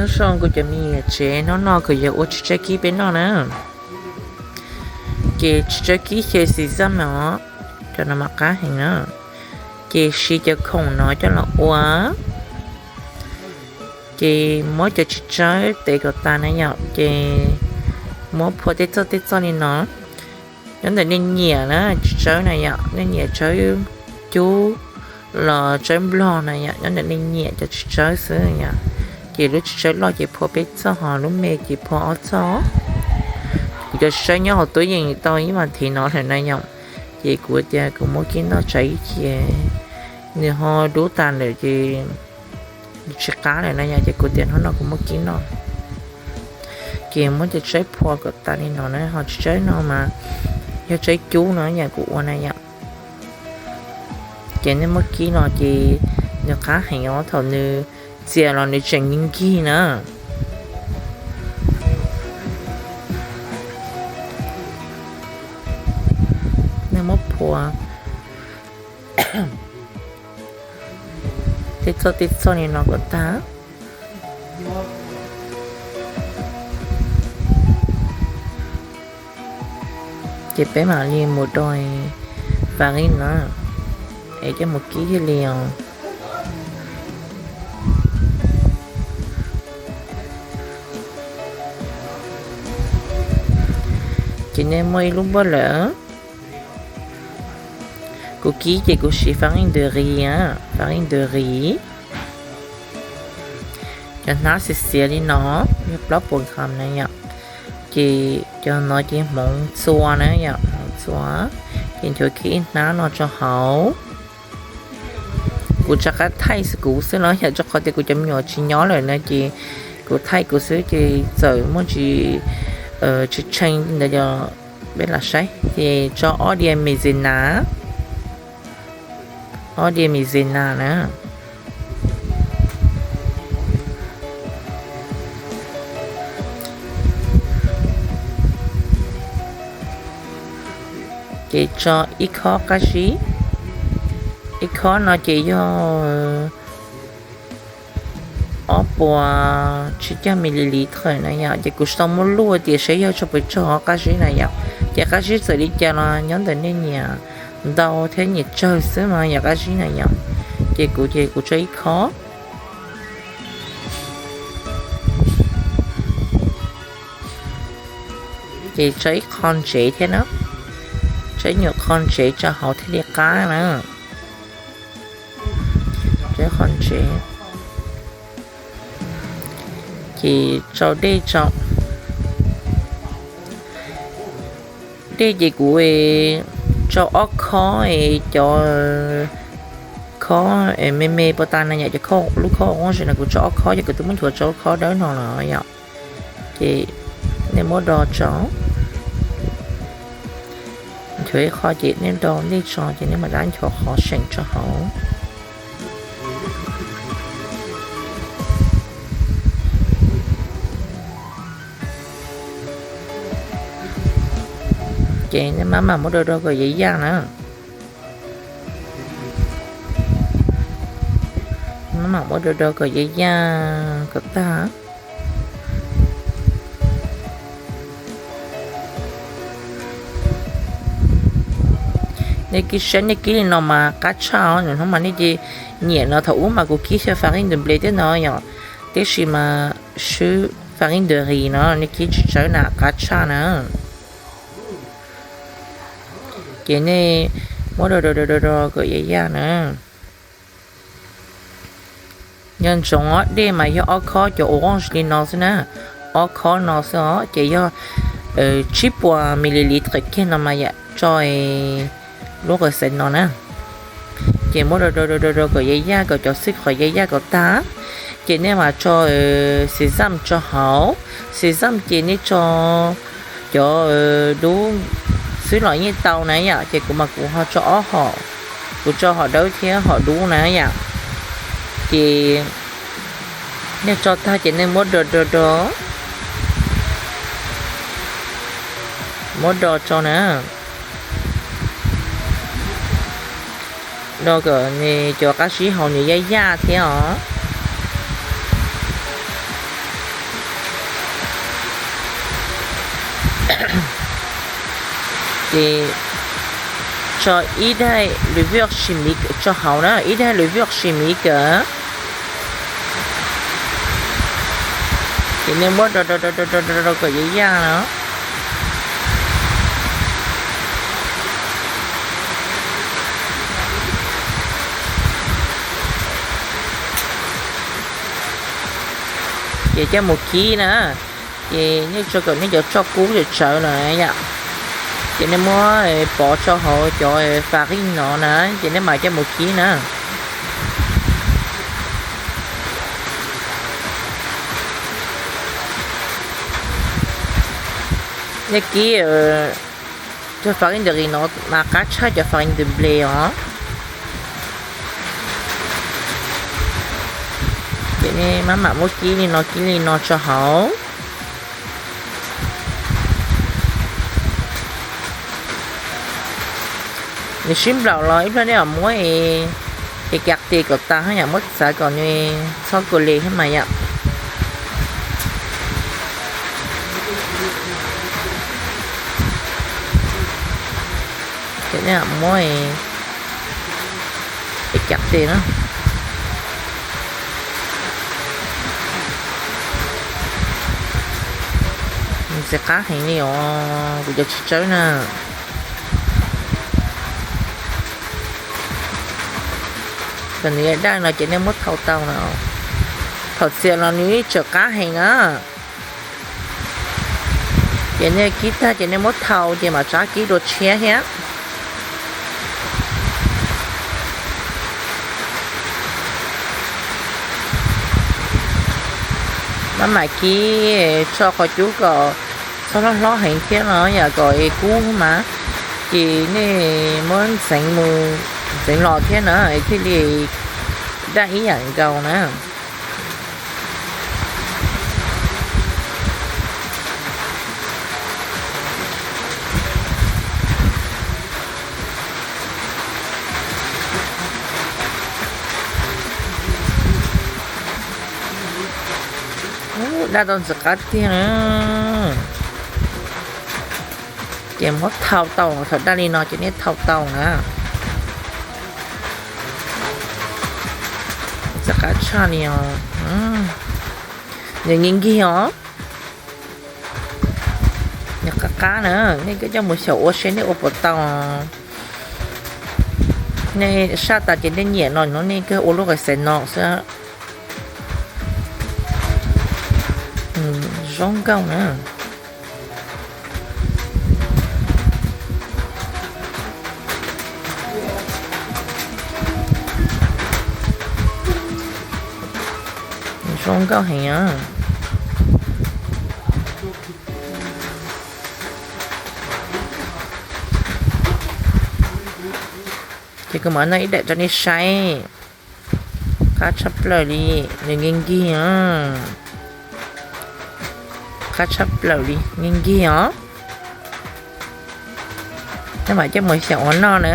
Nyob zoo kuv cov me nyuam tsev, hnub no kuv yuav ua tsis tsawb kib peb noj na. Ces tsis tsawb kib xyaw xim xaj no, cov no mas qab heev na. Ces siv cov khoom no coj los ua. Ces muab cov tsis tsawb tev kom tas na yom, ces muab phua tej txoj tej txoj li no. Nyob ntawm nej nyiam na, tsis tsawb na yom, nej nyiam tsawb cub los tsawb nplog na yom, nyob ntawm nej nyiam cov tsis tsawb xwb yom. Ces lub tsis tsawb loj ces phua peb txoj, ho lub me ces phua ob txoj. Kuv cov tsis tsawb nyob hauv tub yees tau ib vas thiv no lawm na yom. Ces kuv tias kuv muab kib noj tsawb ib cia, nws ho dub tas lawm ces tsis qab lawm na yom, ces kuv tias hnub no kuv muab kib noj. Ces muab cov tsawb phua kom tas li no na, ho tsis tsawb no mas yog tsawb cub no yom, kuv ua na yom. Ces nej muab kib no ces nws qab heev os, thaum nws txias los nws tseem nkig na. Nej muab phua tej txoj tej txoj li no kom tag. Ces peb mam li mus do fas ib no, es coj mus kib thiaj li os. Ces nej muaj ib lub npaj lawm. Kuv kib ces kuv siv fas ib ntws ris, fas ib ntws ris. Cov hnab xiav xiav li no, yog plaub puas gram na yom. Ces cov no ces hmoov txua na yom, hmoov txua. Ces nchuav kiag ib hnab no rau hauv. Kuv rov qab thaij kuv xwb no yom, rau qhov tias kuv cov me nyuam tsis nyob lawm na, ces kuv thaij kuv xwb ces txawm muaj tsis, tsis tsheej ntawd yog peb lam saib. Ces tso ob diav maizena, ob diav maizena na. Ces tso ib khob qab zib, ib khob no ces yog ob puas tsib caug mililitr na yom. Ces kuv tsis tau muab luaj tias saib yog tso puas tsawg qab zib na yom. Ces qab zib txawm li cas los nyob ntawm nej nyiam ntau thiab nyiam tsawg xwb mas yog qab zib na yom. Ces kuv ces kuv tso ib khob. Ces tso ib qho ntsev thiab na, tso ib nyuag qho ntsev rau hauv thiaj li qab na. Tso ib qho ntsev, ces tso dej tso. Dej ces kuv tso ob khob, cov khob me me puas tas na yom, cov khob, lub khob uas zoo no kuv tso ob khob, ces kuv twb muab nchuav tso lub khob dawb no los yom. Ces nej muab do tso, nchuav ib qho ces nej do dej tso, ces nej mam rov nchuav qhov seem tso hauv. Ces nej maj mam muab do do kom yaj yaj na. Maj mam muab do do kom yaj yaj kom tag. Nej kib saib, nej kib li no mas qab tshaj os, nws hnub mas nej ces nyiam no, thaum ub mas kuv kib xyaw fas ib ntws nple thiab no yom, tiam sis mas swb fas ib ntws ris no, nej kib tsis tsawb na qab tshaj na. Ces nej muab do do do do do kom yaj yaj na. Nco ntsoov os, dej mas yog ob khob cov uas zoo li no xwb na, ob khob no xwb os, ces yog tsib puas mililitr kiag no mas yam tso lub qhov xeev no na. Ces muab do do do do do kom yaj yaj, kom cov xwb qhov yaj yaj kom tag, ces nej mam tso xis xam tso hauv. Xis xam ces nej tso cov dub xwb los yeej tau na yom, ces kuv mas kuv ho tso ob hom, kuv tso hom dawb thiab hom dub na yom. Ces nej tso tag ces nej muab do do do, muab do tso na, do kom cov qab zib hauv nws yaj yaj thiab os. Ces tso ib daim lwm vij ua si miv tso hauv na, ib daim lwm vij ua si miv kawm. Ces nej muab rau rau rau rau rau kom yaj yaj no. Ces coj mus kib na. Ces nej tso kom nej cov tsoj kub tsawv tsawv no yom. Ces nej muab pov tso hauv cov fas qij no na, ces nej mam coj mus kib na. Nej kib cov fas qij ntawm qis no mas qab tshaj cov fas qij ntawm nplej os. Ces nej maj mam muab kib li no kib li no tso hauv. Nws sib nplaum los ib pliag nej mam muab es kav tes kom tas hab yam muab txav kom nws txhob kua le hab mas yom. Ces nej mam muab es kav tes na. Ntxim qab heev li os kuv cov txiv tsawb na. Thaum nws daj no ces nej muab thau tau na. Thaum txias los nws tseem qab heev na. Ces nej kib tag ces nej muab thau ces mam rov kib dua tshiab thiab. Maj mam kib tso qhov cub kom txhob hlob hlob heev thiab no yom, kom es kub mas. Ces nej muab ntxeev mus ntxeev los thiab na es thiaj li daj ib yam nkaus na. Ub, daj tau ntxim qab tiag na. Ces muab thau tau, thaum daj li no ces nej thau tau na. Ntxim qab tshaj li os. Nws nkig nkig os. Nws qab qab na, nej koj coj mus xyaum ua seb nej ua puas tau. Nej saj tas ces nej nyiam no no nej kawg ua lub qas xaiv no xwb. Zoo nkauj na. Zoo nkauj heev. Ces kuv mam noj ib daim rau nej saib. Qab tshaj plaws li, nws nkig nkig. Qab tshaj plaws li, nkig nkig os. Nej mam coj mus xyaum ua noj na.